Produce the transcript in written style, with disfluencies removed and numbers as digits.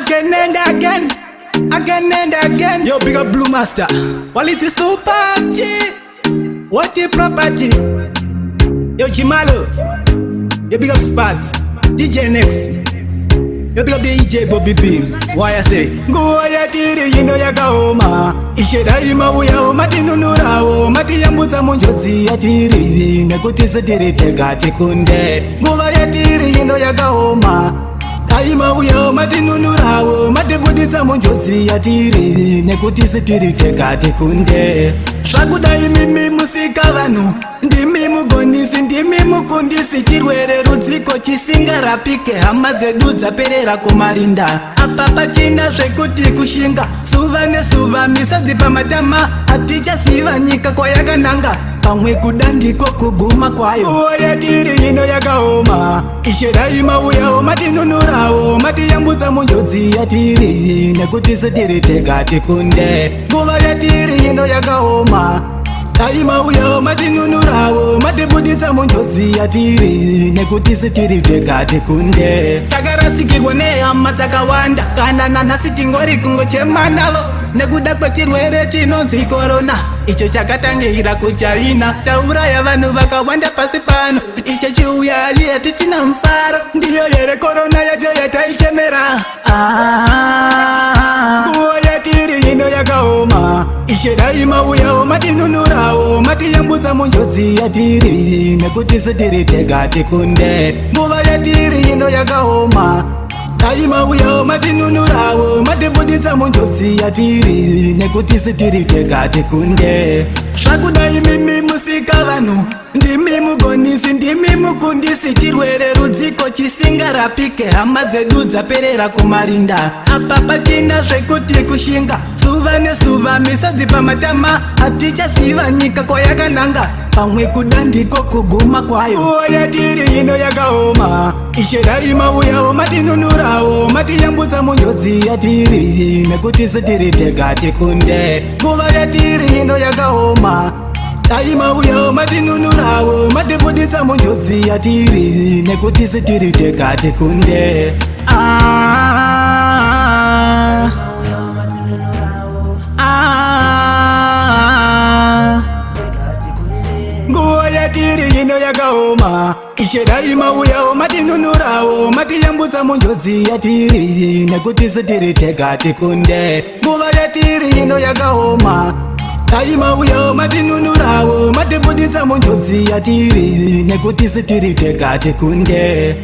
Again and again, again and again. Yo, big up Blue Master. Quality Super G. What a property. Yo, Chimalo. Yo, big up Spots. DJ Next. Yo, big up DJ Bobby B. Why I say? Nguva yatiri ino yakaoma. Ishe dai mauyawo matinunurawo, matiyambutsa munjodzi yatiri, nekuti setiri tega tikunde. Nguva yatiri ino yakaoma. Dai mauyawo matinunurawo, matibudisa munjodzi yatiri, nekuti setiri tega tikunde. Zvakudai mimi musika vanhu, ndimi mugonisi, ndimi mukundisi. Chirwere rudziko chisingarapike, hama dzedu dzaperera kumarinda. Apa pachina zvekuti kushinga, zuva nezuva misodzi pamatama. Hatichaziva nyika kwayakananga, pamwe kuda ndiko kuguma kwayo. Nguva yatiri ino yakaoma. Ishe dai mauyawo matinunurawo, matiyambutsa munjodzi yatiri, nekuti setiri tega tikunde. Nguva yatiri ino yakaoma. Dai mauyawo matinunurawo, matibudisa munjodzi yatiri, nekuti setiri tega tikunde. Takarasikirwa nehama dzakawanda, kana nanhasi tingori kungochema navo nekuda kwechirwere chinonzi korona, icho chakatangira kuChina, chauraya vanhu vakawanda pasi pano. Ishe, chiuyai, hatichina mufaro. Ndiyo here korona yacho yataichemera? Ah. Nguva yatiri ino yakaoma. Ishe dai mauyawo matinunurawo, matiyambutsa munjodzi yatiri, nekuti setiri tega tikunde. Nguva yatiri ino yakaoma. Dai mauyawo matinunurawo, matibudisa munjodzi yatiri, nekuti setiri tega tikunde. Zvakudai mimi musika vanhu, ndimi mugonisi, ndimi mukundisi. Chirwere rudziko chisingarapike, hama dzedu dzaperera kumarinda. Apa pachina zvekuti kushinga, zuva nezuva misodzi pamatama. Hatichaziva nyika kwayakananga, pamwe kuda ndiko kuguma kwayo. Nguva yatiri ino yakaoma. Ishe dai mauyawo matinunurawo, matiyambutsa munjodzi yatiri, nekuti setiri tega tikunde. Nguva yatiri ino yakaoma. Dai mauyawo matinunurawo, matibudisa munjodzi yatiri, nekuti setiri tega tikunde. Ah, ah. Nguva yatiri ino yakaoma. Ishe dai mauyawo matinunurawo, matiyambutsa munjodzi yatiri, nekuti setiri tega tikunde. Nguva yatiri ino yakaoma. Dai mauyawo matinunurawo, matibudisa munjodzi yatiri, nekuti setiri tega tikunde.